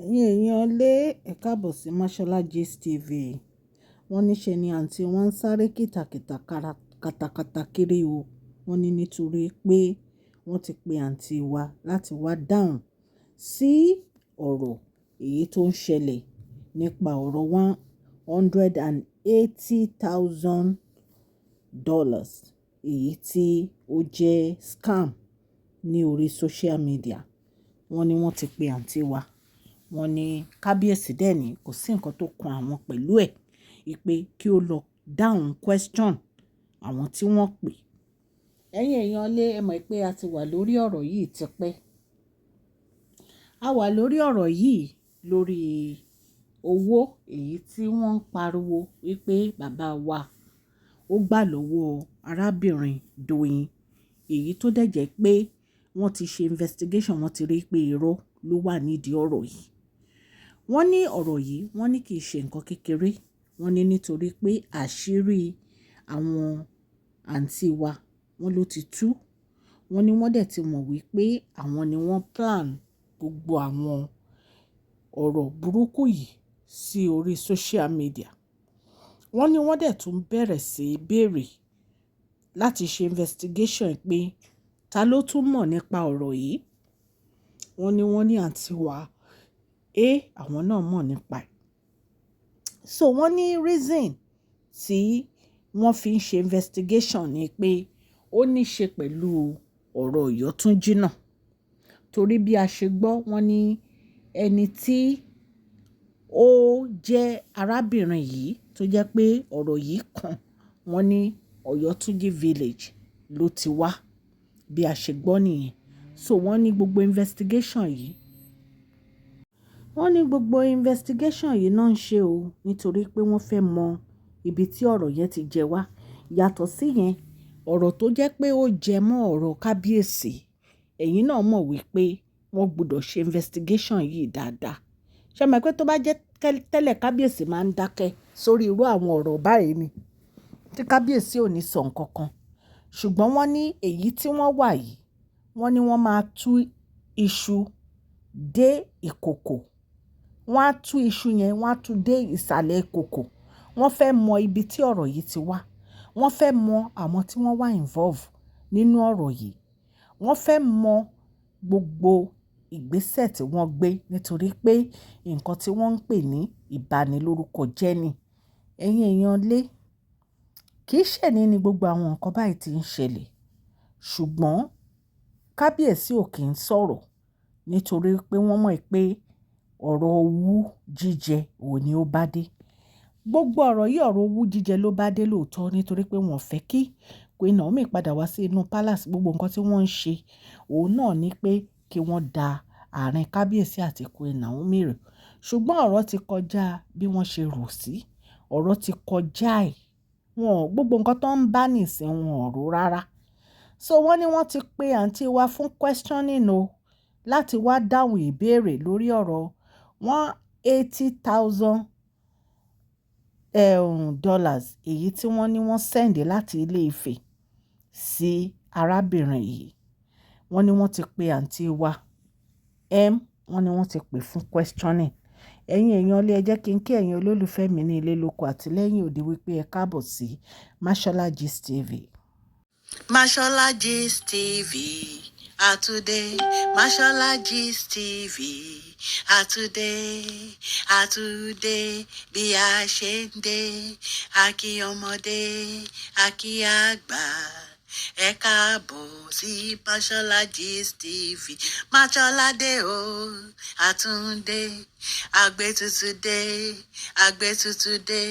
Ẹ̀yin èèyàn lé, ẹ̀ káàbọ̀ sí Mashola Gist TV. Wọ́n ní ṣe ni àǹtí wọn ń sáré kìtàkìtà katakata kiri o. Wọ́n ní nítorí pé wọ́n ti pe àǹtí wa láti wá dáhùn sí ọ̀rọ̀ èyí tó ń ṣẹlẹ̀ nípa ọ̀rọ̀ $180,000 èyí tí ó jẹ́ scam ní orí social media. Wọ́n ní wọ́n ti pe àǹtí wa. Wọ́n ní kábíyèsí dè ní kò sí nǹkan tó kan àwọn pẹ̀lú ẹ̀, wípé kí ó lọ dáhùn question àwọn tí wọ́n pè. Ẹ̀yin èèyàn lé, ẹ mọ̀ pé a ti wà lórí ọ̀rọ̀ yìí tipẹ́. A wà lórí ọ̀rọ̀ yìí lórí owó èyí tí wọ́n ń pariwo wípé bàbá wa ó gbà lọ́wọ́ arábìnrin Doyin, èyí tó dẹ̀ jẹ́ pé wọ́n ti ṣe investigation, wọ́n ti rí pé irọ́ ló wà nídìí ọ̀rọ̀ yìí. Wọ́n ní ọ̀rọ̀ yìí, wọ́n ní kì í ṣe nǹkan kékeré. Wọ́n ní nítorí pé àṣírí àwọn àǹtí wa, wọ́n ló ti tú. Wọ́n ní wọ́n dẹ̀ ti mọ̀ wípé àwọn ni wọ́n plan gbogbo àwọn ọ̀rọ̀ burúkú yìí sí orí social media. Wọ́n ní wọ́n dẹ̀ tún bẹ̀rẹ̀ sí í béèrè láti ṣe investigation pé ta ló tún mọ̀ nípa ọ̀rọ̀ yìí. Wọ́n ní àǹtí wa, àwọn náà mọ̀ nípa ẹ̀. So wọ́n ní reason tí wọ́n fi ń ṣe investigation ni pé ó ní ṣe pẹ̀lú ọ̀rọ̀ Ọ̀yọ́túnjí náà. Torí bí a ṣe gbọ́, wọ́n ní ẹni tí ó jẹ́ arábìnrin yìí tó jẹ́ pé ọ̀rọ̀ yìí kàn, wọ́n ní Ọ̀yọ́túnjí village ló ti wá. Bí a ṣe gbọ́ nìyẹn. So wọ́n ní gbogbo investigation yìí, wọ́n ní gbogbo investigation yìí náà ń ṣe o nítorí pé wọ́n fẹ́ mọ ibi tí ọ̀rọ̀ yẹn ti jẹ wá. Yàtọ̀ sí yẹn, ọ̀rọ̀ tó jẹ́ pé ó jẹ mọ́ ọ̀rọ̀ kábíyèsí, ẹ̀yin náà mọ̀ wípé wọ́n gbọdọ̀ ṣe investigation yìí dáadáa. Ṣé ẹ mọ̀ pé tó bá jẹ́ tẹ́lẹ̀, kábíyèsí máa ń dákẹ́ sórí irú àwọn ọ̀rọ̀ báyìí ni, tí kábíyèsí ò ní sọ nǹkan kan. Ṣùgbọ́n wọ́n ní èyí tí wọ́n wà yìí, wọ́n ní wọ́n máa tú iṣu dé ìkòkò. Wọ́n á tú iṣu yẹn, wọ́n á tú dé ìsàlẹ̀ ìkòkò. Wọ́n fẹ́ mọ ibi tí ọ̀rọ̀ yìí ti wá. Wọ́n fẹ́ mọ àwọn tí wọ́n wà involve nínú ọ̀rọ̀ yìí. Wọ́n fẹ́ mọ gbogbo ìgbésẹ̀ tí wọ́n gbé nítorí pé nǹkan tí wọ́n ń pè ní ìbanilórúkọ jẹ́ ni. Ẹ̀yin èèyàn lé, kì í ṣe ní ní gbogbo àwọn nǹkan báyìí tí ń ṣẹlẹ̀. Ṣùgbọ́n kábíyèsí ò kí ń sọ̀rọ̀ nítorí pé wọ́n mọ̀ pé ọ̀rọ̀ owú jíjẹ òun ní ó bá dé. Gbogbo ọ̀rọ̀ yìí, ọ̀rọ̀ owú jíjẹ ló bá dé lóòótọ́, nítorí pé wọ́n fẹ́ kí Queen Naomi padà wá sí inú palace. Gbogbo nǹkan tí wọ́n ń ṣe, òun náà ní pé kí wọ́n da àárín kábíyèsí àti Queen Naomi rú. Ṣùgbọ́n ọ̀rọ̀ ti kọjá bí wọ́n ṣe rò sí. Ọ̀rọ̀ ti kọjá ẹ̀. Wọn gbogbo nǹkan tó ń bá nìsín, wọn ò rò rárá. So wọ́n ní wọ́n ti pe àǹtí wa fún questioning o láti wá dáhùn ìbéèrè lórí ọ̀rọ̀ $180,000 dollars èyí tí wọ́n ní wọ́n send láti ilé Ifẹ̀ sí arábìnrin yìí. Wọ́n ní wọ́n ti pe àǹtí wa M, wọ́n ní wọ́n ti pè fún questioning. Ẹ̀yin èèyàn ilé, ẹ jẹ́ kí n kí ẹ̀yin olólùfẹ́ mi ní ilé lóko àti lẹ́yìn òde wípé ẹ káàbọ̀ sí Mashola Gist TV. Mashola Gist TV àtúndé, Mashola Gist TV àtúndé, àtúndé bí a ṣe ń dé. Àkí ọmọdé, àkí àgbà, ẹ káàbọ̀ sí Mashola Gist TV. Mashola dé o, àtúndé, àgbẹ̀tutù dé, àgbẹ̀tutù dé,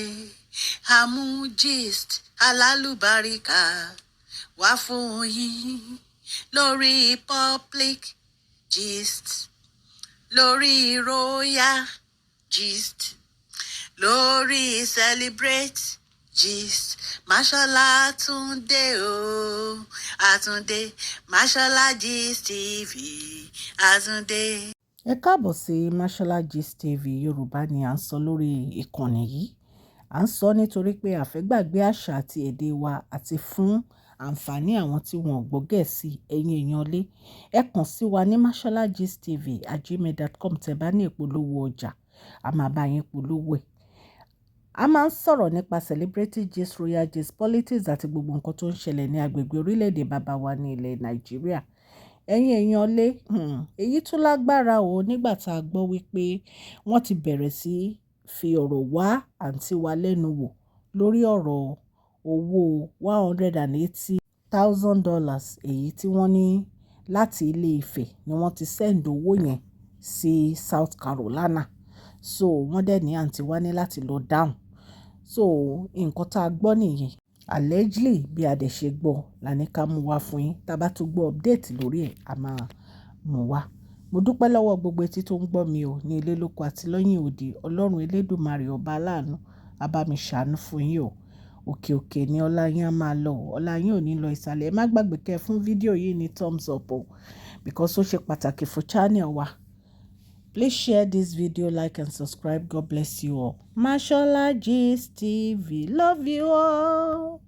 àmú gist alálùbáríkà wá fún yín lórí public gist, lórí royal gist, lórí celebrate gist. Mashola Túndé o, àtúndé, Mashola Gist TV, àtúndé. Ẹ káàbọ̀ sí Mashola Gist TV Yorùbá ni à ń sọ lórí ìkànnì yìí. À ń sọ nítorí pé a fẹ́ gbàgbé àṣà àti èdè wa àti fún Àǹfààní àwọn tí wọ́n ò gbọ́ Gẹ̀ẹ́sì, ẹ̀yin èèyàn lé, ẹ kàn sí wa ní masholagistv@gmail.com. Tẹ́ bá ní ìpolówó ọjà, a máa bá yín polówó ẹ̀. A máa ń sọ̀rọ̀ nípa celebrity gist, royal gist, politics àti gbogbo nǹkan tó ń ṣẹlẹ̀ ní agbègbè orílẹ̀-èdè bàbá wa ní ilẹ̀ Nàìjíríà. Ẹ̀yin èèyàn lé, èyí tún lágbára o nígbà tá a gbọ́ wípé wọ́n ti bẹ̀rẹ̀ sí fi ọ̀rọ̀ wá àǹtí wa lẹ́nu wò lórí ọ̀rọ̀ owó $180,000, èyí tí wọ́n ní láti ilé Ifẹ̀ ni wọ́n ti send owó yẹn sí South Carolina. So wọ́n dẹ̀ ní àǹtí wa ní láti lọ dáhùn. So nǹkan tá a gbọ́ nìyẹn. Allegedly, bí a dẹ̀ ṣe gbọ́ la ní ká mú wá fún yín. Tá bá tún gbọ́ update lórí ẹ̀, a máa mú wá. Mo dúpẹ́ lọ́wọ́ gbogbo etí tó ń gbọ́ mi o ní ilé lóko àti lẹ́yìn odi. Ọlọ́run Elédùmarè ọba aláàánú, á bá mi ṣàánú fún yín o. Òkè òkè ni ọlá yín á máa lọ. Ọlá yín ò ní lọ ìsàlẹ̀. Ẹ má gbàgbé kẹ́ fún fídíò yìí ní thumbs up o, because ó ṣe pàtàkì fún channel wa. Please share this video, like and subscribe. God bless you all. Mashola Gist TV. Love you all.